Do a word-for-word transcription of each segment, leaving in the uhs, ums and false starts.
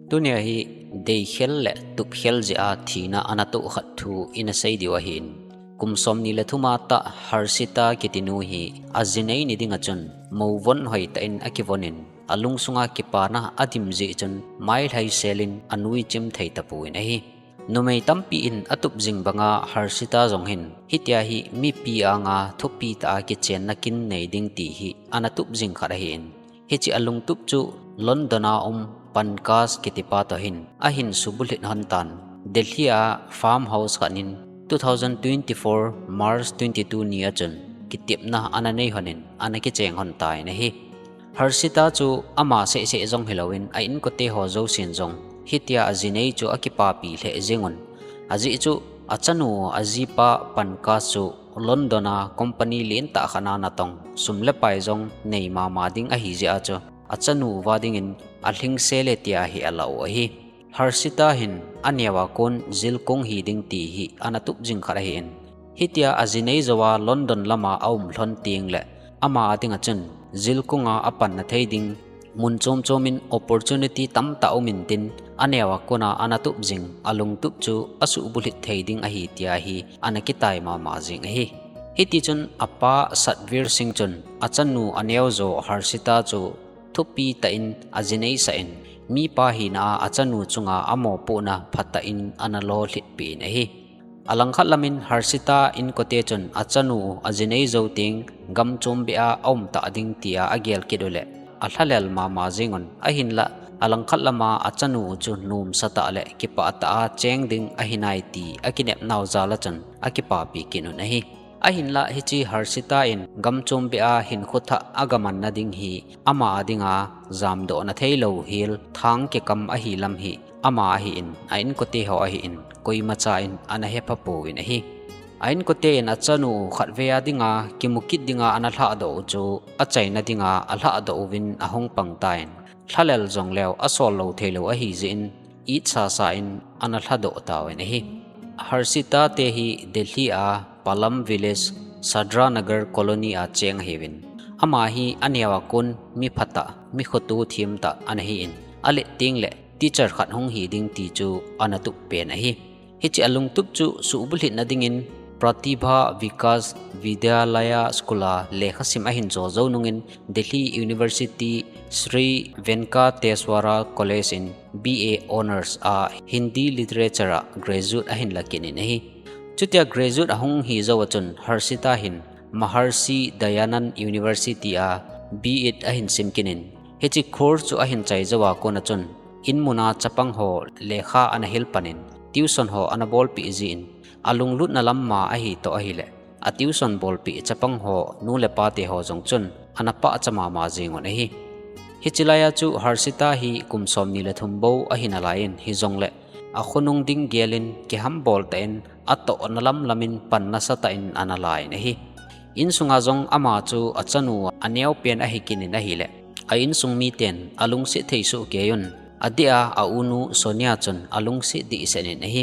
Tunia hi deikhel le tupkhel jeh a thina ana toh khat thu ina sei diu ahin. Kum somni le thum a tah Harshita kitinu hi ajinei ni ding a chun mo von hoitah in akivon in, alungsunga kipana adim jeh chun mailhai sel in anui chim thei tapon ahi. Numei tampi in atup jing banga Harshita jong hin hitia hi mipi anga thupi tah a kichenna kin nei ding ti hi ana tup jing khat ahin. Hiche alungtup chu London a um Pankaj kitipa toh hin ahin subulhit hon tan. Delhi a farmhouse khat in two thousand twenty-four March twenty-two ni a chun kitepna ana nei hon in ana kicheng hon tan ahi. Harshita chu ama seh seh jong hilou in a inkote ho jousen jong hitia ajinei chu akipapi lheh jing un. Ajeh chu achanu ajipa Pankaj chu London a company lentah khat a natong sum le pai jong nei mama ding ahi jeh a chu achanu uva ding in alhingse le tia hi alah u ahi. Harshita hin aneo a kon jilkung hi ding ti hi ana tup jing khat ahin. Hitia ajinei jou a London lama aum lhon teng le ama a ding a chun jilkung a apanna thei ding mun chom chom in opportunity tamtah um in tin aneo a kon a ana tup jing alungtup chu asuhbulhit thei ding ahi tia hi ana kitai mama jing ahi. Hiti chun apa Satvir Singh chun achanu aneo jo Harshita chu thupi tah in ajinei sah in, mipa hina a achanu chunga amopohna phatah in ana lolhit peh in ahi. Alangkhat lam in Harshita inkote chun achanu ajinei jou teng gamchom beh a aum tah ding tia agel kit u le alhalel mama jing un, ahinlah alangkhat lam a achanu chu nomsa tah le kipah tah a cheng ding ahi nai ti akinep nau jal a chun akipapi kit un ahi. Ahinlah hiche Harshita in gamchom beh a hinkho thah agamanna ding hi ama a dinga jamdohna theilou hel thang kikam ahi lam hi ama ahin, a inkote ho ahin, koimacha in ana hepha pouvin ahi. A inkote in achanu khatvei a dinga kimu kit dinga ana lhahdoh u chu achaina dinga alhahdoh uvin ahung pang tan. Lhalel jong leu asol lou theilou ahi jeh in, it sasa in ana lhadoh tauvin ahi. Harshita te hi Delhi a Palam Village, Sadra Nagar Colony a cheng ahiuvin. Ama hi aneo a kon mi phatah, mi khoto themtah ana hin, alet teng le teacher khat hung hi ding ti chu ana tup pen ahi. Hiche alungtup chu suhbulhitna ding in Pratibha Vikas Vidyalaya School a lekhasim ahin jo jou nung in Delhi University Sri Venkateswara College in B A Honours a Hindi Literature a graduate ahin la kit in ahi. Chutia graduate ahung hi jou a chun Harshita hin Maharshi Dayanand University a B Ed ahin sim kit in, hiche course chu ahin chai jou a kon a chun in mun a chapang ho lekha ana hil pan in tuition ho ana bolpeh jin, alunglutna lam ma ahi toh ahile a tuition bolpeh chapang ho nu le pa te ho jong chun ana pahcha mama jing un ahi. Hiche lai a chu Harshita hi kum somni le thum bou ahi nalai in, hijongle akhonung ding gel in kihambol tah in atohna lam lam in pan nasatah in ana la in ahi. Insunga jong ama chu achanu aneo pen ahi kit in ahile a insung miten alungset thei soh kei un, adeh a a-unu Sonia chun alungset dehset in ahi.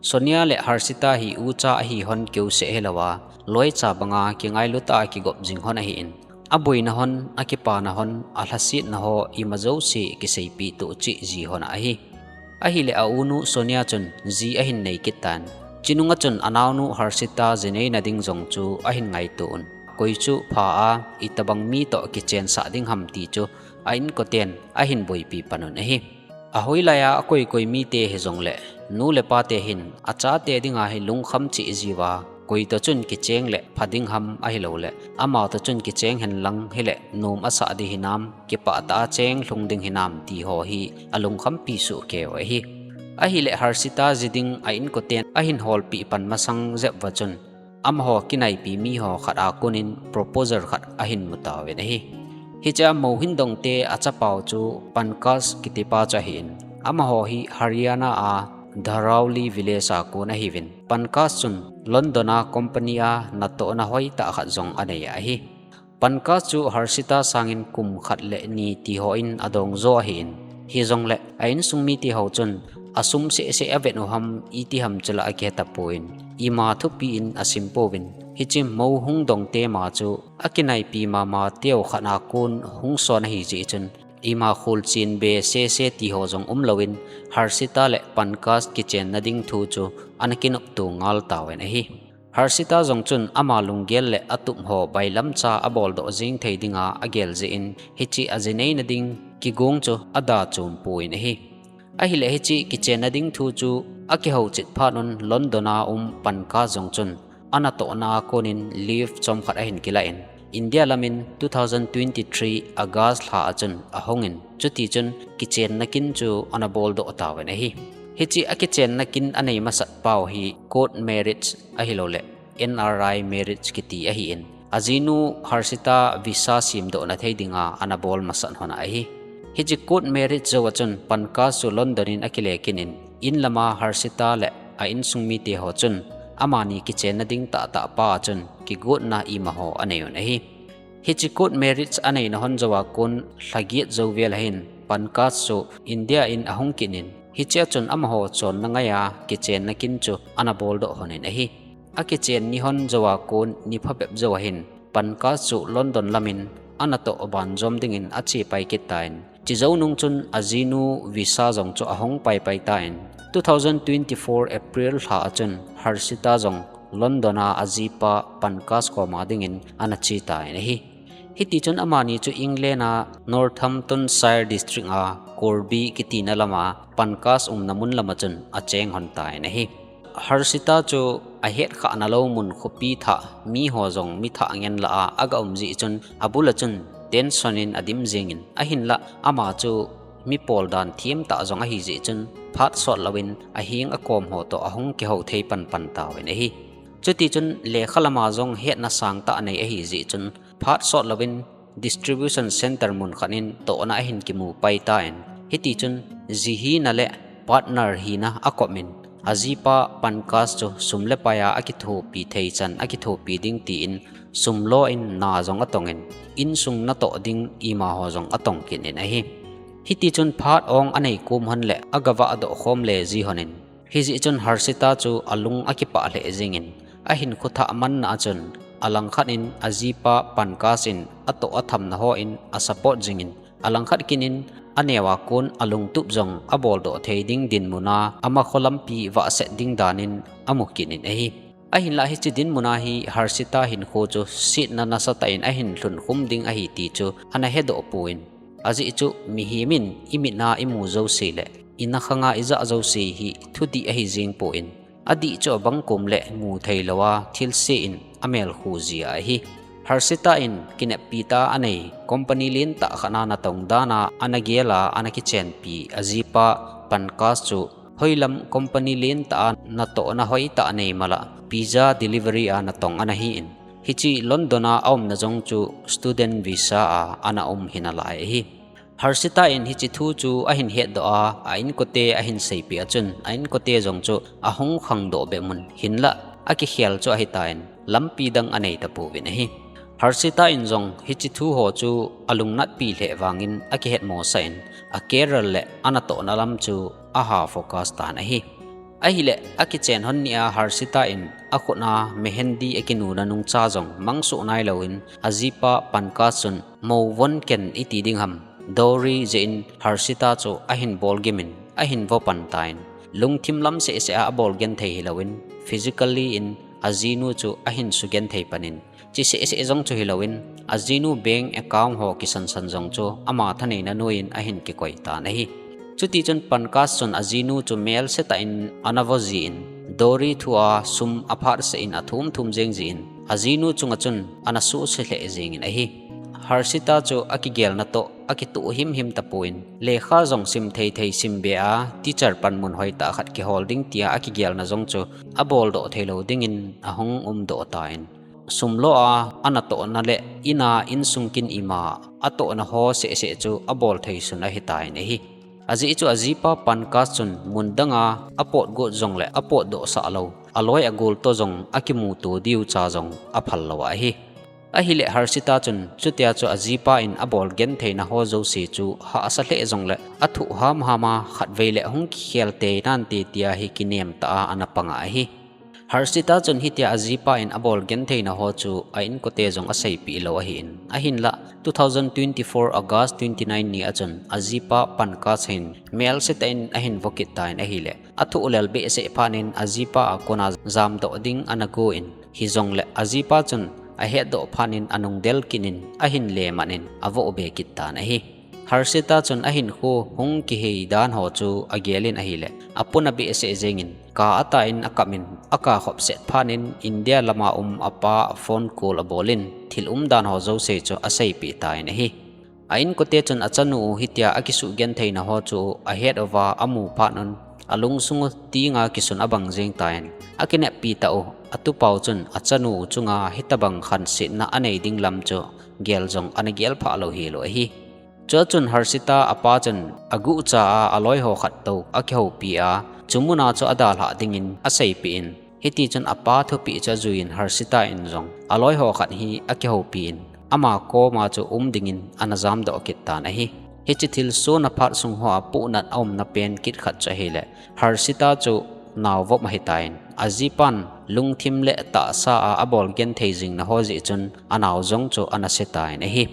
Sonia le Harshita hi ucha ahi hon keu seh hilou a, loicha banga kingailu tah a kigop jing hon ahin, aboina hon, akipana hon, alhasetna ho ima jouse kiseipeh toh cheh ji hon ahi. Ahile a-unu Sonia chun ji ahin nei kit tan. Chinunga chun anaonu Harshita jineina ding jong chu ahin ngaito un. Koi chu pha a, itobang mi toh kichensah ding ham ti chu a inkoten ahin boipi pan un ahi. Ahoilai a akoi koi mite hijongle, nu le pate hin achate dinga hi lungkham cheh jiuva, koi toh chun kicheng le pha ding ham ahilouleh, ama toh chun kicheng hen lang hile nom asah ding hinam, kipah tah a cheng lhung ding hinam ti ho hi alungkhampi soh keiyu ahi. Ahile Harshita ji ding a inkoten ahin holpeh pan masang jep uva chun, amaho kinaipi mi ho khat a konin proposal khat ahin mu tauvin ahi. Hichea Mouhindongte achapau chu Pankaj kitipa chu ahin, amaho hi Haryana a Dharauli village a kon ahiuvin, Pankaj chun London a company a natohna hoitah khat jong anei ahi. Pankaj chu Harshita sangin kum khat le ni ti hon adongjo ahin, hijongle a insung mite ho chun asum sehseh avet u ham iti ham chula akihe tapon, ima thupi in asim pouvin, hiche Mouhindongte ma chu akinaipi mama teu khat a kon hung son ahi jeh chun, ima kholchen be sese ti ho jong umlouvin, Harshita le Pankaj kichenna ding thu chu ana kinopto ngal tauvin ahi. Harshita jong chun ama lunggel le atup ho bailamcha aboldoh jing thei dinga agel jeh in, hiche ajineina ding kigong chu ada chom pon ahi. Ahile hiche kichenna ding thu chu akihou chet phat un London a um Pankaj jong chun anatohna a konin leave chomkhat ahin kilah in, India lamin two thousand twenty-three August lha a chun ahungin, chutichun kichenna kin chu ana boldoh tauvin ahi. Hiche akichenna kin anei masat pau hi court marriage ahilouleh N R I marriage kiti ahin, ajinu Harshita visa semdohna thei dinga ana bol masat hon ahi. Hiche court marriage jou a chun Pankaj chu London in akile kit in, in lama Harshita le a insung mite ho chun amani kichenna ding tahtah pa a chun kigotna imaho anei un ahi. Hiche court marriage aneina hon jou a kon lha get jou vel ahin Pankaj chu India in ahung kit in, hichea chun amaho chonna ngai a kichenna kin chu ana boldoh hon in ahi. Akichen ni hon jou a kon ni phabep jou ahin Pankaj chu London lamin anatoh banjom dingin ache pai kit tan, chujou nung chun ajinu visa jong chu ahung pai pai tan, two thousand twenty-four April lha a chun Harshita jong London a ajipa Pankaj koma dingin ana che tan ahi. Hitichun amani chu England a Northamptonshire District a Corby kitina lama Pankaj umna mun lama chun acheng hon tan ahi. Harshita chu ahetkhahna lou mun khopi thah miho jong mi thah ngen lah a aga um jeh chun abul a chun tension in adim jengin, ahinlah ama chu mi poldan themtah jong ahi jeh chun phat sot louvin aheng akom ho toh ahung kihou thei panpan tauvin ahi. Chutichun lekha lama jong hetna sangtah anei ahi jeh chun phat sot louvin distribution center mun khat in tohna ahin kimu pai tan, hitichun ji hina le partner hina akop in, ajipa Pankaj chu sum le pai a akithopi thei chan akithopi ding tin sum lo in na jong atongin, insung natoh ding imaho jong atong kit in ahi. Hitichun phat ong anei kom hon le agavah doh khom le ji hon in, hijeh chun Harshita chu alung akipah lheh jengin, ahinkho thah manna a chun alangkhat in ajipa Pankaj in atoh athamna hon asupport jingin, alangkhat kit in aneo a kon alungtup jong aboldoh thei ding dinmun a amakho lampi vahset ding dan in amu kit in ahi. Ahinlah hiche dinmun a hi Harshita hinkho chu setna nasatah in ahin lhunkhum ding ahi ti chu ana hedoh pon, ajeh chu mihem in imit a imu jouse le inakhang a ijah jouse hi thudih ahi jeng pon, adih chu abang kom le mu thei lou a thilse in amelkhu ji ahi. Harshita in kineppi tah a anei company lentah khat a natong dan a ana gel a ana kichenpi ajipa Pankaj chu hoilam company lentah a natohna hoitah anei mala pizza delivery a natong ana hin, hiche London a aumna jong chu student visa a ana um hinalai ahi. Harshita in hiche thu chu ahin hetdoh a, a inkote ahin seipeh a chun, a inkote jong chu ahung khangdoh bep un, hinlah akikhel chu ahitan, lampi dang anei tapouvin ahi. Harshita in jong hiche thu ho chu alungnatpi lheh vangin akihetmosah in, a career le anatohna lam chu aha focus tan ahi. Ahile, akichen hon ni a Harshita in akhut a mehendi akinuna nungcha jong mangsoh nailouvin, ajipa Pankaj chun mou von ken iti ding ham, dowry jeh in Harshita chu ahin bolgim in, ahin vopan tan, lungthim lam sehseh a abol genthei hilouvin, physically in ajinu chu ahin sugenthei pan in, chusehseh jong chu hilouvin, ajinu bank account ho kisansan jong chu ama thaneina noiyin ahin kikoi tan ahi. Chutichun Pankaj chun ajinu chu melsetah in ana vo jin, dowry thua sum aphatseh in athum thum jeng jin, ajinu chunga chun ana suhse lheh jengin ahi. Harshita chu akigelna toh akitoh himhim tapon, lekha jong sim thei thei sim be a, teacher panmun hoitah khat kihol ding tia akigelna jong chu aboldoh theilou dingin ahung umdoh tan, sum lo a anatohna le in a insung kin ima atohna ho sehseh chu abol thei sun ahitan ahi. Ajeh chu ajipa Pankaj chun mun danga apotgot jongle apotdohsah lou, aloi agol toh jong akimuto diu cha jong aphal lou ahi. Ahile Harshita chun chutia chu ajipa in abol gentheina ho jouse chu hahsa lheh jongle athuh hamham a khatvei le hung kikhel tei nante tia hi kinem tah a ana pang ahi. Harshita chun hitia ajipa in abol gentheina ho chu a inkote jong aseipeh lou ahin. Ahinla two thousand twenty-four August twenty-nine ni a chun ajipa Pankaj hin melse tah in ahin vo kit tan ahile, athoh lel behseh phat in ajipa a kona jamdoh ding ana go in, hijongle ajipa chun ahetdoh phat in anungdel kit in ahin leman in avo be kit tan ahi. Harshita chun ahinkho hung kihei dan ho chu agel in ahile, apuna behseh jeng in, ka atan akap in, aka khop set phat in India lama um apa phone call abol in, thil umdan ho jouse chu aseipeh tan ahi. A inkote chun achanu u hitia akisuh gentheina ho chu ahet uva amu phat un, alungsung u tinga kisun abang jeng tan, akineppi tah u, atupau chun achanu u chunga hitobang khansetna anei ding lam chu gel jong ana gel phah lou hel u ahi. Chua chun Harshita apa chun aguhcha a aloi ho khat toh akihoupi a, chu muna chu adalhah dingin aseipeh in, hiti chun apa thupeh chu ajui in Harshita in jong aloi ho khat hi akihoupi in, ama koma chu um dingin ana jamdoh kit tan ahi. Hiche thilsohna phat sung hoa puhnat aumna pen kit khat chu ahile, Harshita chu nao vop ahitan, ajipan lungthim le tahsa a abol genthei jingna ho jeh chun anao jong chu ana se tan ahi.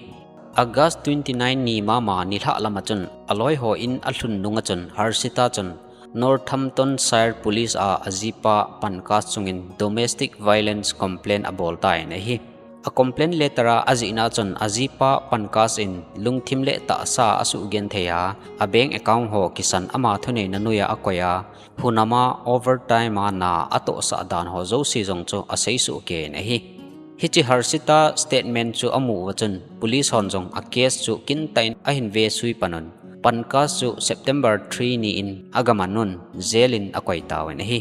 August twenty-nine ni mama nilhah lama chun aloi ho in alhun nunga chun Harshita chun Northamptonshire Police a ajipa Pankaj chungin domestic violence complaint abol tan ahi. A complaint letter a ajihna chun ajipa Pankaj in lungthim le tahsa asuh genthei a, a bank account ho kisan ama thuneina noiya akoi a, hunama overtime a na atohsah dan ho jouse jong chu asei soh kei in ahi. Hiche Harshita statement chu amu uva chun police hon jong a case chu kintah in ahin vesui pan un, Pankaj chu September three ni in agaman un jail in akoi tauvin ahi.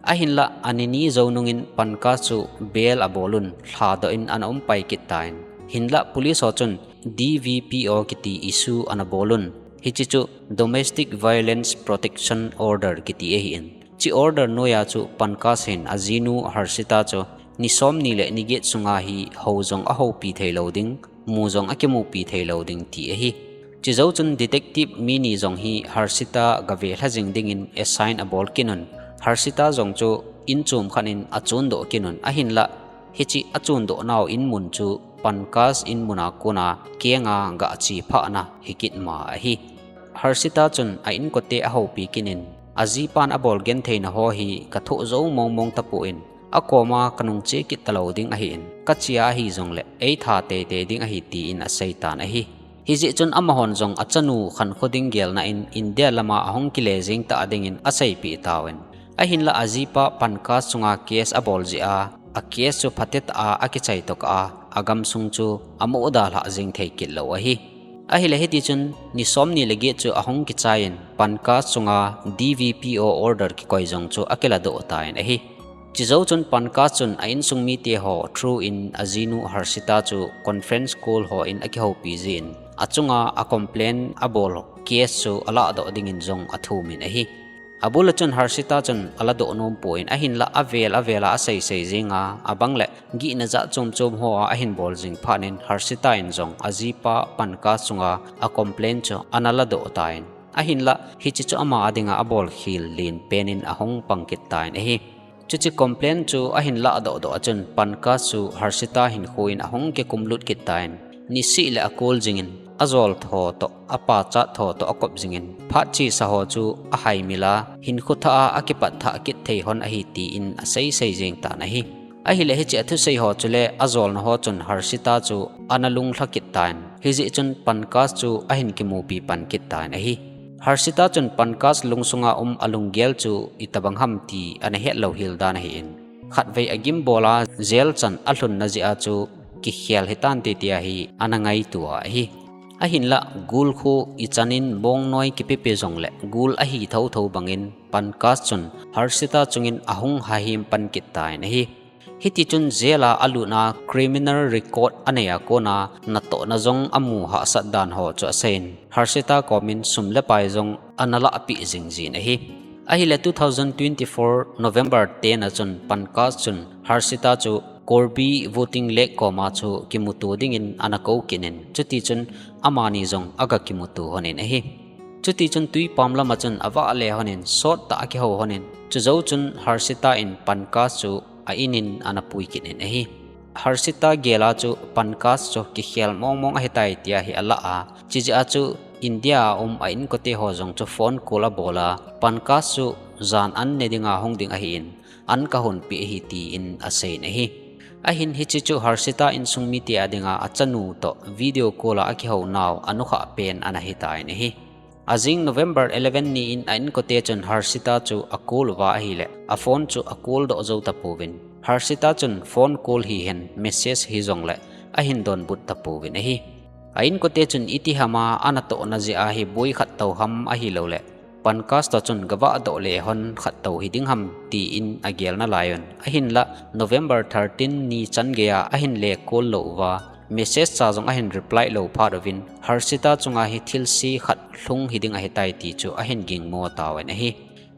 Ahinla ani ni jou nungin Pankaj chu bail abol un lhadoh in ana um pai kit tan, hinla police ho chun D V P O kiti issue ana bol un, hiche chu Domestic Violence Protection Order kiti ahin. Hiche order noiya chu Pankaj hin ajinu Harshita chu ni somni le ni get sunga hi hou jong ahoupi thei lou ding, mu jong akimupi thei lou ding ti ahi. Chujou chun detective mi ni jong hi Harshita gave lha jing dingin assign abol kit un, Harshita jong chu in chom khat in achondoh kit un, ahinla hiche achondoh nau in mun chu Pankaj in muna kona kenga gache phahna hikit ma ahi. Harshita chun a inkote ahoupi kit in, ajipan abol gentheina ho hi kathoh jou mong mong tapon, akoma kanung che kit talou ding ahin, kache a ahi jongle eitha teitei ding ahi tin asei tan ahi. Hijeh chun amahon jong achanu khankho ding gelna in India lama ahung kile jing ta dingin aseipeh tauvin. Ahinla ajipa Pankaj chunga case abol jeh a, a case chu phatetah a akichai tokah a, agamsung chu amoh dalhah jing thei kit lou ahi. Ahile hiti chun ni somni le get chu ahung kichai in Pankaj chunga D V P O order kikoi jong chu akiladoh tan ahi. Chujou chun Pankaj chun a insung mite ho through in ajinu Harshita chu conference call ho in akihoupi jin, achunga a complaint abol case chu alahdoh dingin jong athum in ahi. Abul a chun Harshita chun aladoh nom pon, ahinla avel avel a asei sei jing a, abang le gihna jat chom chom ho a ahin bol jing phat in Harshita in jong ajipa Pankaj chunga a complaint chu ana ladoh tan. Ahinla hiche chu ama a dinga abol khel len pen in ahung pang kit tan ahi. Chuche complaint chu ahin lahdoh doh a chun Pankaj chu Harshita hinkho in ahung kikum lut kit tan, nisih le akol jingin, ajol tho toh, apachat tho toh akop jingin, phat chesa ho chu ahaimil a, hinkho thah a akipat thah kit thei hon ahi tin asei sei jing tan ahi. Ahile hiche athusei ho chule ajolna ho chun Harshita chu ana lunglha kit tan, hijeh chun Pankaj chu ahin kimupi pan kit tan ahi. Harshita chun Pankaj lungsunga um alunggel chu itobang ham ti ana het lou hel dan ahin, khatvei agimbol a jail chan alhunna jeh a chu kikhel hitante tia hi ana ngaito ahi. Ahinla gul khu ichan in bongnoi kipepe jongle gul ahi thotho bangin Pankaj chun Harshita chungin ahung hahim pan kit tan ahi. Hiti chun jail a alutna criminal record anei a kona natohna jong amu hahsat dan ho chu aseiyin, Harshita komin sum le pai jong ana lahpeh jing jin ahi. Ahile two thousand twenty-four November ten a chun Pankaj chun Harshita chu Korbi Voting Lake koma chu kimuto dingin ana kou kit in, chuti chun amani jong aga kimuto hon in ahi. Chuti chun tuipam lama chun avah le honin, sot tah a kihou honin, chujou chun Harshita in Pankaj chu a inin ana pui kit in ahi. Harshita gel a chu Pankaj chu kikhel mongmong ahitai tia hi alah a, chijeh a chu India a um a inkote ho jong chu phone call abol a, Pankaj chu jan an ne dinga hung ding ahin, an kahonpeh ahi tiin aseiyin ahi. Ahin hiche chu Harshita insung mite a dinga achanu toh video call a akihou nau anukhah pen ana hitan ahi. Ajing November eleven ni in a inkote chun Harshita chu a call uva ahile, a phone chu a call doh jou tapouvin, Harshita chun phone call hihen message hijongle ahin donbut tapouvin ahi. A inkote chun iti hama anatohna jeh a hi boi khat tou ham ahilouleh Pankaj toh chun gavah doh le hon khat tou hiding ham tiin agel nalaiyun, ahinlah November thirteen ni changeiya ahin le call lou uva, message cha jong ahin reply lou phat uvin, Harshita chunga hi thilse khat lhung hiding ahitai ti chu ahin gingmo tauvin ahi.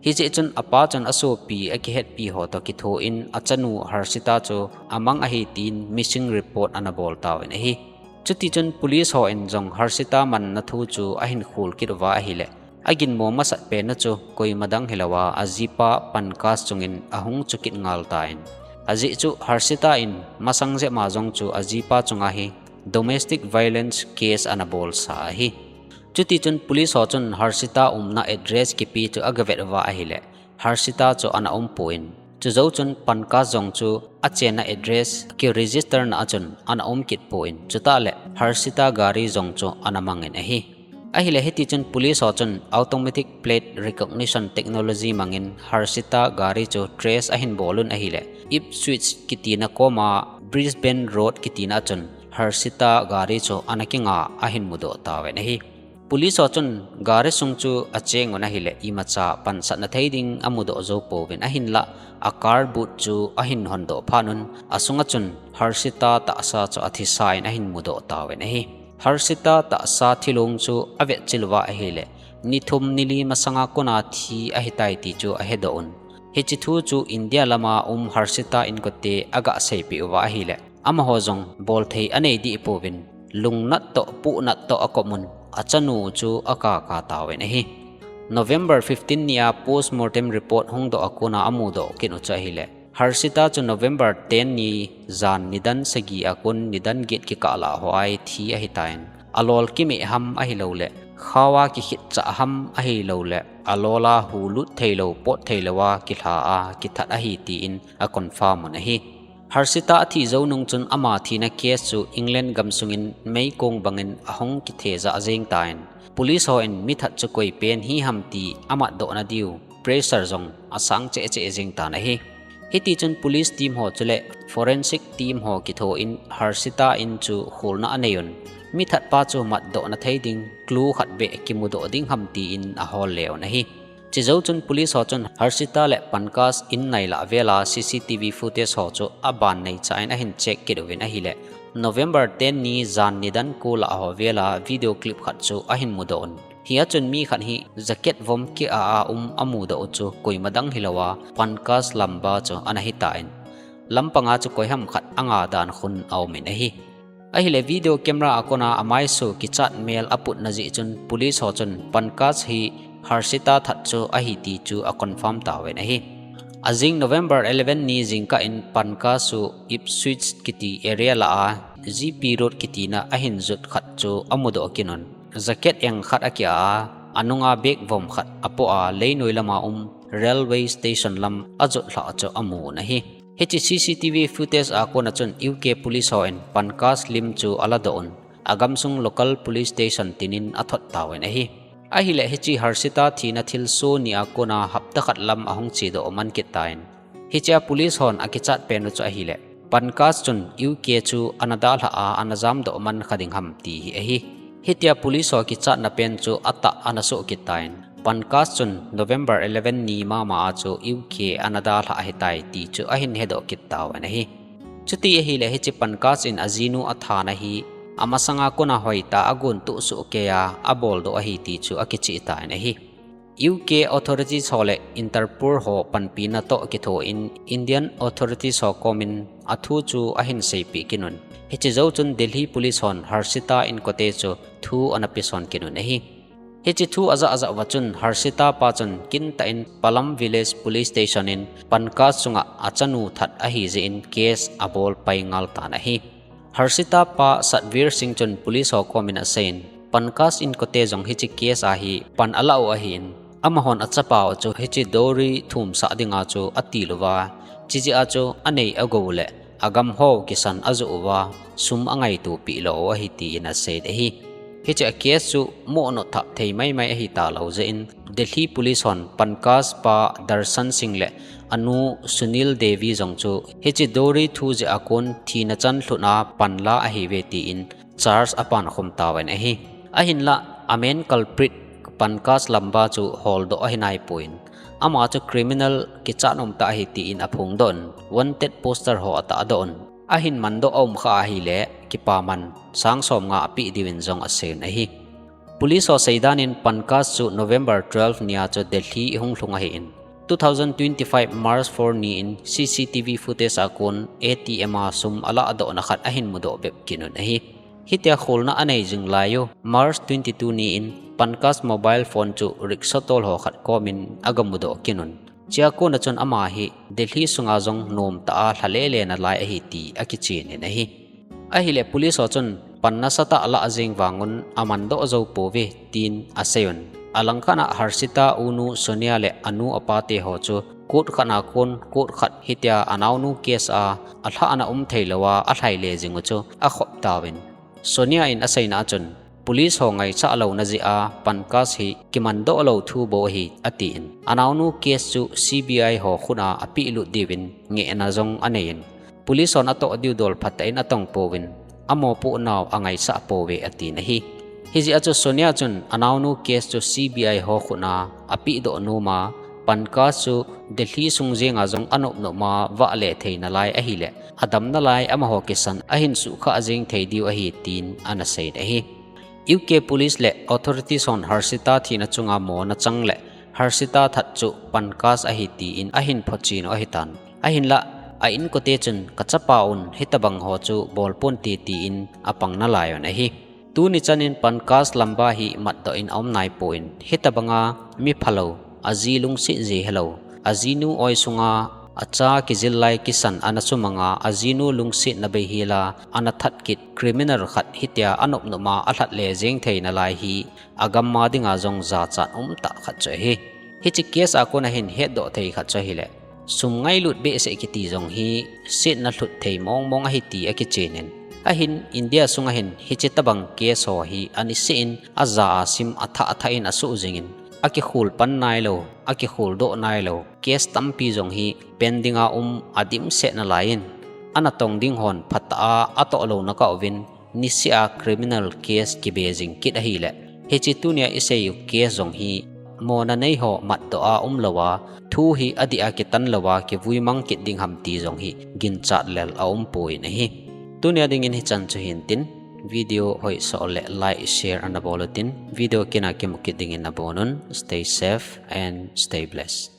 Hijeh chun apa chun asopi akihetpi ho toh kithoin achanu Harshita chu amang ahi tin missing report ana bol tauvin ahi. Chuti chun police hon jong Harshita manna thu chu ahin khol kit uva ahile, aginmo masat penna chu koima dang hilouva ajipa Pankaj chungin ahung chukit ngal tan. Ajeh chu Harshita in masang jep ma jong chu ajipa chunga hi domestic violence case ana bolsa ahi. Chuti chun police ho chun Harshita umna address kipe chu agavet uva ahile, Harshita chu ana umpon, chujou chun Pankaj jong chu achenna address kiregister na a chun ana um kit pon, chutah le Harshita gari jong chu ana mangin ahi. Ahile hiti chun police ho chun automatic plate recognition technology mangin Harshita gari chu trace ahin bolun ahile, Ipswich kitina koma Brisbane Road kitina a chun Harshita gari chu ana kinga ahin mudoh tauvin ahi. Police ho chun gari sung chu achengun ahile imacha pansatna thei ding amudoh jou pouvin ahinlah a car boot chu ahin hondoh phat un asunga chun Harshita tahsa chu athisan ahin mudoh tauvin ahi. Harshita tahsa thilong chu avetchil uva ahile, ni thum ni li masanga kona thi ahitai ti chu ahedoh un. Hiche thu chu India lama um Harshita inkote agaseipeh uva ahile, amaho jong bolthei anei deh pouvin, lungnat toh puhnat toh akomun, achanu chu akaka tauvin ahi. November fifteen nia postmortem report hungdoh a kona amudoh kit u chu ahile, Harshita chu November ten ni jan nidan sagi a kon nidan get kikah lah hoa hi thi ahitan, alol kimeh ham ahilouleh, khaova kikhitchah ham ahilouleh, alola hulut theilou pot theilouva kilha a kithat ahi tin a confirm un ahi. Harshita athi jou nung chun ama thina case chu England gamsungin meikong bangin ahung kithejah jeng tan, police hon mithat chu koi pen hiham ti amatdohna diu pressure jong asang cheh cheh jeng tan ahi. Hiti chun police team ho chule forensic team ho kithoin Harshita in chu kholna anei un, mithatpa chu matdohna thei ding clue khat beh kimudoh ding ham tin ahol le un ahi. Chujou chun police ho chun Harshita le Pankaj in nailah vela C C T V footage ho chu aban neicha in ahin check kit uvin ahile, November ten ni jan nidan ko lah ho vela video clip khat chu ahin mudoh un. Hia chun mi khat hi jacket vom kia a um amudoh u chu koima dang hilouva Pankaj Lambu chu ana hitan, lampanga chu koiham khat anga dan khun aumin ahi. Ahile video camera a kona amaisu kichat mel aputna jeh chun police ho chun Pankaj hi Harshita that chu ahi ti chu a confirm tauvin ahi. Ajing November eleven ni jingkah in Pankaj chu Ipswich kiti area lah a G P Road kitina ahin jot khat chu amudoh kit un. Jacket eng khat akia a, anunga bag vom khat apoh a, leinoi lama um railway station lam ajot lhah chu amun ahi. Hiche C C T V footage a kona chun U K police hon Pankaj lim chu aladoh un, agamsung local police station tinin athot tauvin ahi. Ahile hiche Harshita thina thilsoh nia kona hapta khat lam ahung chedoh man kit tan, hichea police hon akichat pen u chu ahile, Pankaj chun U K chu ana dalhah a ana jamdoh man kha ding ham ti hi ahi. Hitia police ho kichatna pen chu atah ana soh kit tan, Pankaj chun November eleven ni mama a chu U K ana dalhah ahitai ti chu ahin hedoh kit tauvin ahi. Chuti ahile hiche Pankaj in ajinu athana hi amasanga kona hoitah a agontoh soh keiya aboldoh ahi ti chu akicheh tan ahi. U K authorities ho le Interpol ho panpina toh kithoin Indian authorities ho komin athu chu ahin seipeh kit un. Hiche jou chun Delhi police hon Harshita inkote chu thu ana peson kit un ahi. Hiche thu aja aja uva chun Harshita pa chun kintah in Palam Village Police Station in Pankaj chunga achanu that ahi jeh in case abol pai ngal tan ahi. Harshita pa Satvir Singh chun police ho komin aseiyin, Pankaj inkote jong hiche case a hi pan ala u ahin, amahon achapa u chu hiche dowry thumsah dinga chu atil uva, chijeh a chu anei agou le agam ho kisan ajoh uva, sum angaito peh lou u ahi tin asei ahi. Hiche a case chu moh nothap thei maimai ahi talou jeh in, Delhi Police hon Pankaj pa Darshan Singh le anu Sunil Devi jong chu hiche dowry thu jeh a kon thina chan lhutna panla ahiuve tin charge apan khum tauvin ahi. Ahinlah a main culprit Pankaj Lamba chu holdoh ahi naipon, ama chu criminal kichat umtah ahi tin aphongdoh un, wanted poster ho atahdoh un, ahin mandoh aum kha ahile kipaman sang somnga apeh diuvin jong aseiyin ahi. Police ho seidan in Pankaj chu November twelve nia chu Delhi ahung lhung ahin, two thousand twenty-five March four ni in C C T V footage a kon A T M a sum alahdohna khat ahin mudoh bep kit un ahi. Hitia kholna anei jing laiyu March twenty-two ni in Pankaj mobile phone chu rickshaw tol ho khat komin agamudoh kit un, chea kona chun ama hi Delhi sunga jong nomtah a lhalele nalai ahi ti akichen in ahi. Ahile police ho chun pan nasatah alah jeng vangun amandoh jou pouve tin aseiyun. Alangkhat a Harshita unu Sonia le anu apate ho chu court khat a kon court khat hitia anaonu case a alhahna um theilouva alhaile jing u chu akhop tauvin, Sonia in aseina a chun police ho ngaisah louna jeh a Pankaj hi kimandoh lou thu bou ahi atin, anaonu case chu C B I ho khut a apehlut diuvin ngehna jong aneiyin, police hon atoh diu dol phatah in atong pouvin, amopoh nau angaisah pouve atin ahi. Hijeh a chu Sonia chun anaonu case chu C B I ho khut a apehdoh nom a, Pankaj chu Delhi sung jenga jong anop nop a vahle thei nalai ahile adam nalai amaho kisan ahin suhkhah jeng thei diu ahi tin anaseiyin ahi. U K police le authorities hon Harshita thina chunga mona chang le Harshita that chu Pankaj ahi tin ahin photchen u ahitan, ahinlah a inkote chun kachapaun hitobang ho chu bolponte tin apang nalaiyun ahi. Tuni chanin Pankaj Lamba hi matdoh in aum naipon, hitobanga miphalou, aji lungset ji helou, ajinu oi sunga acha kijil lai kisan ana sumanga ajinu lungsetna beihela ana that kit criminal khat hitia anop nop a alhatle jeng thei nalai hi agamma dinga jong jachat umtah khat chu ahi. Hiche case a kona hin hetdoh thei khat chu ahile, sum ngailut behseh kiti jong hi setna lhut thei mong mong ahi ti akichen in, ahin India sunga hin hiche tobang case ho hi aniseh in aja a sim athah athah in asuh jingin, akikhol pan nailou, akikholdoh nailou case tampi jong hi pending a um adimset nalaiyin, anatong ding hon phatah a atoh louna kauvin, niseh a criminal case kibe jing kit ahile, hiche tunia iseiu case jong hi mona neiho matdoh a umlouva, thu hi adih a kitan louva kivuimang kit ding ham ti jong hi ginchat lel aumpon ahi. Tunia dingin hichan chu hintin, video hoisoh le like, share ana bol utin, video kina kimu kit dingin nabonun, stay safe and stay blessed.